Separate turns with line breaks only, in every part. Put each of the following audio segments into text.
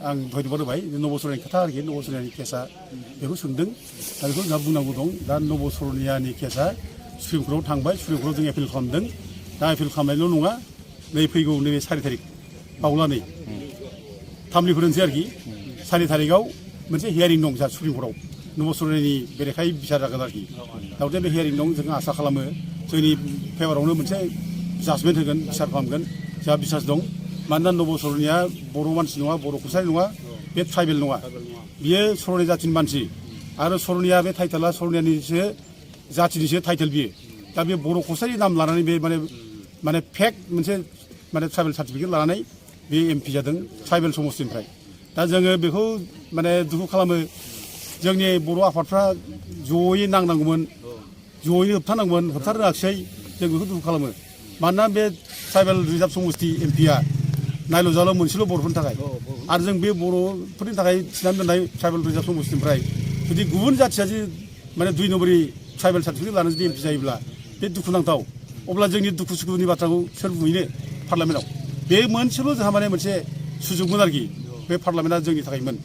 आं दहायनो बुंबाय नब'सरनियानि खोथा आरोखि नब'सरनियानि केसा बेखौ सोंदों दा बेखौ जोंहा बुंनांगौ दं दा नब'सरनियानि केसा सुप्रिम कर्टआव थांबाय सुप्रिम कर्टआव जों एपिल खालामदों दा एपिल खालामनायल' नङा नै फैगौ नैबे 4 थारिख बावलानै थामलिफोरनोसै आरोखि 4 थारिखआव मोनसे हियारिं दं जोंहा सुप्रिम कर्टआव नब'सरनियानि बेरेखायै बिसार जागोन आरोखि दा बे हियारिं दं जों आसा खालामो जोंनि फेभारावनो मोनसे जाजमेन्ट होगोन बिसार खालामगोन जोंहा बिसास दं मानोना नब'सरनिया बर' मानसि नङा बर' कसारि नङा बे ट्राइबेल नङा बियो सर'नि जाथिनि मानसि आरो सर'निया बे टाइटेला सर'नियानिसो जाथिनिसो टाइटेल बियो दा बे बर' कसारि नाम लानानै बे माने फेक मोनसे माने ट्राइबेल सार्टिफिकेट लानानै बे एमपि जादों ट्राइबेल समस्तिनिफ्राय दा जोङो बेखौ माने दुखु खालामो जोंनि बर' आफादफ्रा जयै नांनांगौमोन जयै होबथानांगौमोन होबथानो रोङाखिसै जों बेखौ दुखु खालामो मानोना बे ट्राइबेल रिजार्भ समस्ति एमपिआ नायल' जाल' मोनसेल' बर'फोरनि थाखाय आरो जों बे बर'फोरनि थाखाय थिनानै दोननाय ट्राइबेल रिजार्भ समस्तिनिफ्राय जुदि गुबुन जाथिया जे माने 2 नम्बरि ट्राइबेल सार्टिफिकेट लानानै जुदि एमपि जायोब्ला बे दुखुनांथाव अब्ला जोंनि दुखु सुखुनि बाथ्राखौ सोर बुंहैनो पार्लामेन्टआव बे मोनसेल' जोंहा माने मोनसे सुजुगमोन आरोखि बे पार्लामेन्टआ जोंनि थाखायमोन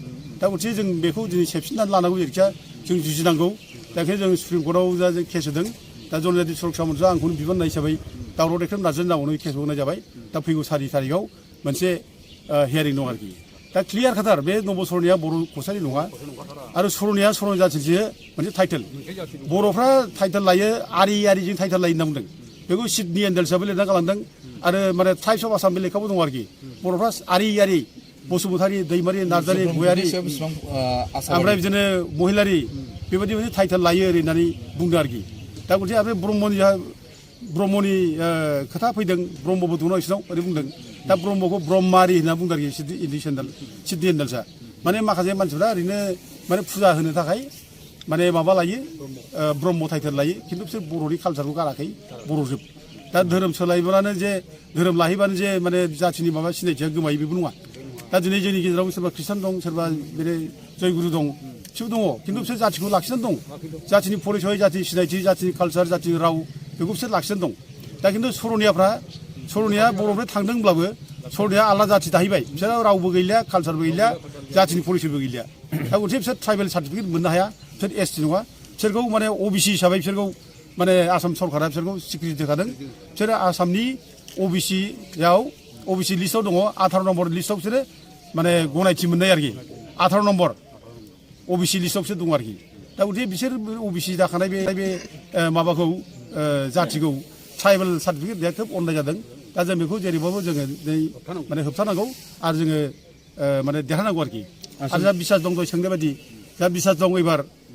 दा मोनसे जों बेखौ दिनै सेबसिननानै लानांगौ जेरैखिया जों जुजिनांगौ दा ओंखायनो जों सुप्रिम कर्टआव दा जों केस होदों दा जनजाति सुरक्षा मन्थ्रिया आंखौनो बिबान होनाय हिसाबै दावराव देख्रेब नारजेन नामावनो केसखौ होनाय जाबाय दा फैगौ 4 थारिखआव मोनसे हियारिं दं आरोखि दा क्लियार खाथार बे नब'सरनिया बर' कसारि नङा आरो सर'निया सर'नि जाथिनिसो मोनसे टाइटेल बर'फ्रा टाइटेल लायो आरिजों टाइटेल लायो होनना बुंदों बेखौ सिडनि एन्डेल्सआबो लिरना गालांदों आरो माने टाइप्स अफ आसाम बे लेखाबो दं आरोखि बर'फ्रा आरि बसुमतारी दैमारि नार्जारि गयारि ओमफ्राय बिदिनो महिलारि बेबायदि मोनसे टाइटेल लायो ओरै होननानै बुंदों आरोखि दा मोनसे आरो ब्रह्मनि खोथा फैदों ब्रह्मबो दं बिसिनाव ओरै बुंदों दा ब्रह्मखौ ब्रह्मारि होनना बुंदों आरोखि सिडनि एन्डेल्सआ माने माखासे मानसिफ्रा ओरैनो माने फुजा होनो थाखाय माने माबा लायो ब्रह्म टाइटेल लायो खिन्थु बिसोर बर'नि कालसारखौ गाराखै बर'जोब दा धोरोम सोलायब्लानो जे धोरोम लाहैबानो जे माने जाथिनि माबा सिनायथिया गोमायो बेबो नङा दा दिनै जोंनि गेजेराव सोरबा ख्रिस्टान दं सोरबा बे जयगुरु दं बिसोर दङ खिन्थु बिसोर जाथिखौ लाखिनानै दं जाथिनि परिचय जाथि सिनायथि जाथिनि कालसार जाथिनि राव बेखौ बिसोर लाखिनानै दं दा खिन्थु सर'निया बर'निफ्राय थांदोंब्लाबो सर'निया आलादा जाथि दाहैबाय बिसोर रावबो गैलिया कालसारबो गैलिया जाथिनि परिचयबो गैलिया दा मोनसे बिसोर ट्राइबेल सार्टिफिकेट मोननो हाया बिसोर एसटि नङा बिसोरखौ माने अबिसि हिसाबै बिसोरखौ माने आसाम सरकारा बिसोरखौ स्वीकृति होखादों बिसोरो आसामनि अबिसि लिस्टआव दङ 18 नम्बर लिस्टआव बिसोरो माने गनायथि मोननाय आरोखि 18 नम्बर अबिसि लिस्टआव बिसोर दं आरोखि दा बिसोर अबिसि जाखानाय बे माबाखौ जाथिखौ ट्राइबेल सार्टिफिकेट होनाया खोब अननाय जादों दा जों बेखौ जेरैबाबो जोङो माने होबथानांगौ आरो जोङो माने देरहानांगौ आरोखि आरो जा बिसास दं दहाय सोंनाय बायदि जा बिसास दं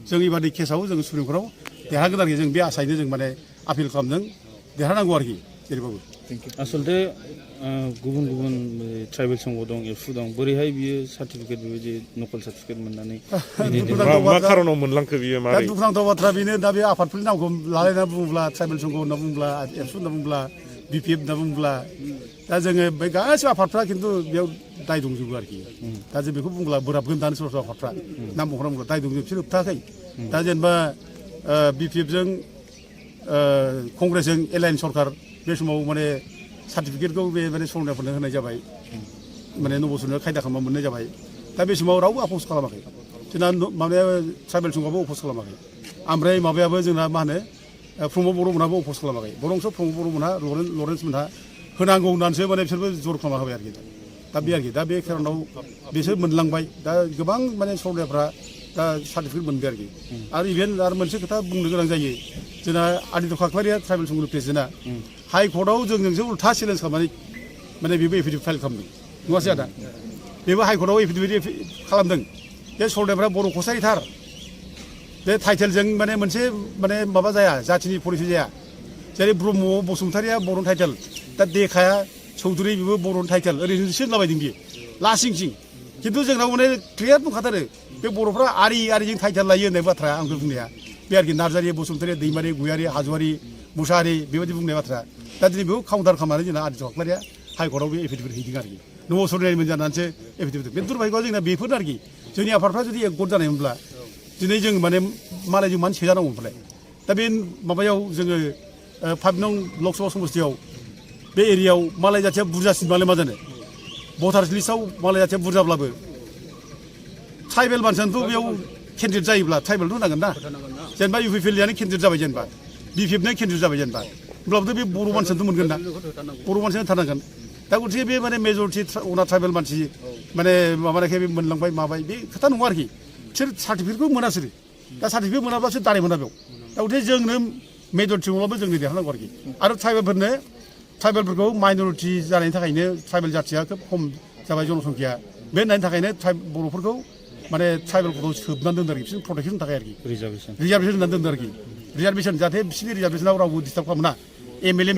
जों एबारनि केसाव जोङो सुप्रिम कर्टआव देरहागोन आरोखि जों बे आसायैनो जों माने आपिल खालामदों देरहानांगौ आरोखि जेरैबाबो
आसलथे गुबुन ट्राइबेल संघ दं एबसु दं बोरैहाय बियो सार्टिफिकेट बेबायदि नकल सार्टिफिकेट मोननानै
मा खारनाव मोनलांखो बियो
दा दुखुनांथाव बाथ्रा बेनो दा बे आफादफोरनि नामखौ लालायना बुङोब्ला ट्राइबेल संघ होनना बुङोब्ला एबसु होनना बुङोब्ला बिपिएफ होनना बुङोब्ला दा जोङो बे गासिबो आफादफ्रा खिन्थु बेयाव दाय दंजोबो आरोखि दा जों बेखौ बुंब्ला बोराबगोन दानि सोरबा आफादफ्रा नाम मख'नांगौ दाय दंजोबो बिसोर होबथायाखै दा जेनेबा बिपिएफजों कंग्रेसजों एलायन्स सरकार बे समाव माने सार्टिफिकेटखौ बे माने सर'नियाफोरनो होनाय जाबाय माने नब'सरनिया खायदा खालामना मोननाय जाबाय दा बे समाव रावबो आपस खालामाखै जोंना माबाया ट्राइबेल संघआबो अपस खालामाखै ओमफ्राय माबायाबो जोंना मा होनो प्रमद बर'मोनहाबो अपस खालामाखै बरंसो प्रमद बर'मोनहा लरेन्स मोनहा होनांगौ होननानैसो माने बिसोरबो जर खालामना होबाय आरोखि दा बे आरोखि दा बे खारनाव बिसोर मोनलांबाय दा गोबां माने सर'नियाफ्रा दा सार्टिफिकेट मोनबाय आरोखि आरो इभेन आरो मोनसे खोथा बुंनो गोनां जायो जोंना आदित्य खाख्लारिया ट्राइबेल संघनि प्रेसिडेन्टआ हाइकर्टआव जोंजोंसो उल्था चेलेन्ज खालामनानै माने बेबो एफिडेभिट फाइल खालामदों नङासै आदा बेबो हाइकर्टआव एफिडेभिट खालामदों बे सर'नियाफ्रा बर' कसारिथार बे टाइटेलजों माने मोनसे माने माबा जाया जाथिनि परिचय जाया जेरै ब्रह्म बसुमतारिया बर'नि टाइटेल दा देखाया चौधुरि बेबो बर'नि टाइटेल ओरैनोसो होनलाबायदं बियो लासिं खिन्थु जोंनाव माने क्लियार दंखाथारो बे बर'फ्रा आरिजों टाइटेल लायो होननाय बाथ्राया आंखौ बुंनाया बे आरोखि नार्जारि बसुमतारि दैमारि गयारि हाज'वारि मुसाहारि बेबायदि बुंनाय बाथ्रा दा दिनै बेखौ काउन्टार खालामनानै जोंना आदित्य खाख्लारिया हाइकर्टआव बे एफिडेभिट हैदों आरोखि नब'सरनियानि मोनजानानैसो एफिडेभिट बे दुर्भाग्यआ जोंना बेफोरनो आरोखि जोंनि आफादफ्रा जुदि एकगट जानायमोनब्ला दिनै जों माने मालायजों मानो सेजानांगौ ओमफ्राय दा बे माबायाव जोङो 5 नं लकसभा समस्तियाव बे एरियायाव मालाय जाथिया बुरजासिनबालाय मा जानो भटार्स लिस्टआव मालाय जाथिया बुरजाब्लाबो ट्राइबेल मानसियानोथ' बेयाव केन्डिडेट जायोब्ला ट्राइबेलथ' होनांगोन ना जेनेबा UPPLAनो केन्डिडेट जाबाय जेनेबा BPFनो केन्डिडेट जाबाय जेनेबा होमब्लाबोथ' बे बर' मानसियानोथ' मोनगोन ना बर' मानसियानो थानांगोन दा गथिखे बे माने मेजरिटि अना ट्राइबेल मानसि माने माबानायखाय बे मोनलांबाय माबाय बे खोथा नङा आरोखि बिसोर सार्टिफिकेटखौ मोनासोरो दा सार्टिफिकेट मोनाब्लासो दाराय मोना बेयाव दा गथिखे जोंनो मेजरिटि नङाब्लाबो जोंनो देरहानांगौ आरोखि आरो ट्राइबेलफोरखौ माइनरिटि जानायनि थाखायनो ट्राइबेल जाथिया खोब खम जाबाय जनसंख्या बे होननायनि थाखायनो बर'फोरखौ माने ट्राइबेलफोरखौ सोबनानै दोनदों आरोखि बिसोरनि प्रटेक्सननि थाखाय आरोखि
रिजार्भेसन
होननानै दोनदों आरोखि रिजार्भेसन जाहाथे बिसोरनि रिजार्भेसनाव रावबो डिस्टार्ब खालामो ना MLA